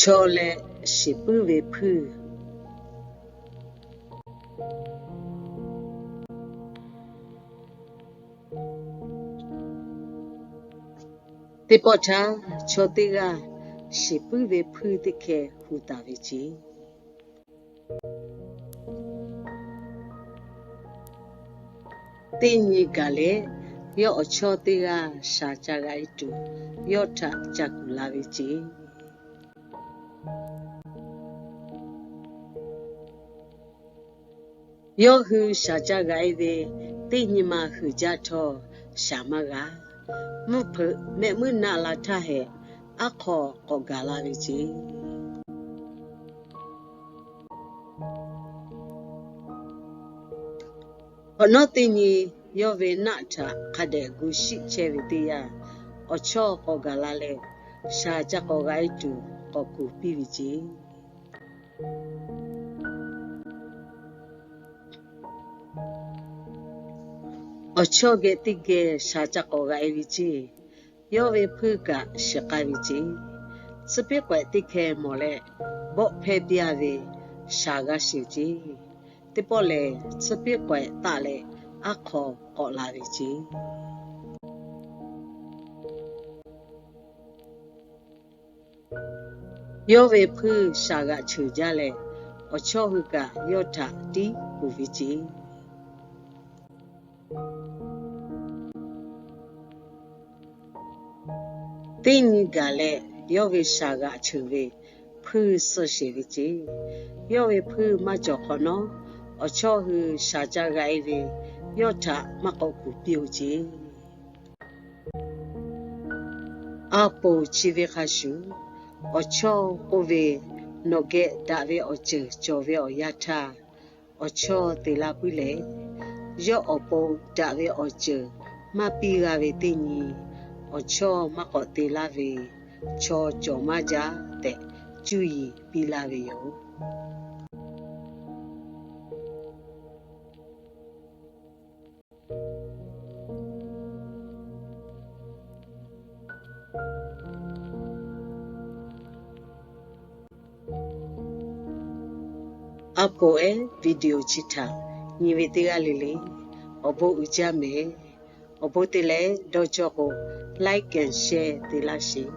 Chaw leh shiˍ puiˉ ve hpuiˇ. Teˇ pawˆ htaˇ, chaw teˇ g'aˇ shiˍ puiˉ ve hpuiˇ teˇ hkeh hu taˍ ve ceˇ. Teˇ nyi gaˬ leh, yawˇ awˬ chawˇ teˇ g'aˇ shaˍ ca g'a e tuˬ, yawˇ htaꞈ ca kuˬ la ve ceˇ. Yawˇ hui shaˍ ca g'a e ve teˇ nyi ma huiˍ jaˇ htawˇ, shaˍ maˇ g'a. Mvuhˇ hpeuꞈ mehˆ muiˉ naˆ la htaˇ hehꞈ, aˉ hk'aw k'awꞈ gaˬ la ve ceˇ. Awˬ nawˉ teˇ nyi yawˇ ve naˆ htaꞈ hk'a dehꞈ gu shiˆ chehˇ ve teˇ yanˇ, awˬ chawˇ k'awꞈ gaˬ la leh, shaˍ ca k'awꞈ g'a e tuˬ k'awꞈ kuˬ piˇ ve ceˇ. Awˬ chawˇ geh teˇ geh shaˍ ca k'awꞈ g'a e ve ceˇ. Yawˇ ve hpuiˇ kaꞈ shiˍ k'ai ve ceˇ. Tcuh piˉ k'awehꞈ teˇ hkeh mawˬ leh, bawˆ hpehˇ piˇ-a ve shaˍ g'a sheˍ ceˇ. Teˇ pawˆ lehˬ, tcuh piˉ k'awehꞈ taˆ leh aˉ hk'aw k'awꞈ la ve ceˇ. Yawˇ ve hpuiˇ shaˍ g'aꞈ cheuˬ jaˇ leh, awˬ chawˇ hui kaꞈ yawˇ htaꞈ tiˉ kuˬ ve ceˇ. Teˇ nyi gaˬ leh, yawˇ ve shaˍ g'aꞈ cheuˬ ve hpuiˇ suh sheˍ ve ceˇ. Yawˇ ve hpuiˇ maˇ cawˬ hk'awꞈ nawˉ, awˬ chawˇ hui shaˍ ca g'a e ve yawˇ htaꞈ maˇ k'awꞈ kuˬ piˇ-oˬ ceˇ. A poˍ chi ve hk'a shuˍ, awˬ chawˇ k'oˆ ve, nawˬ geh daꞈ ve awˬ ceuˬ cawˬ ve awˬ yanˇ htaˇ, awˬ chawˇ te laˇ puiˉ leh, yawˇ awˬ pon daꞈ ve awˬ ceuˬ maˇ piˇ g'a ve teˇ nyi, awˬ chawˇ maˇ k'awꞈ te laˇ ve, chaw cawˬ maˇ jaˇ tehꞈ cuˇ yiˍ piˇ laˇ ve yoˬ. A poˍ ehˉ video chi htaꞈ nyi ve teˇ g'aˇ le le, awˬ bon uiˍ jaˇ mehˍ. Awˬ bon te leh dawˇ cawˇ k'o, like and share te laˇ sheˍ.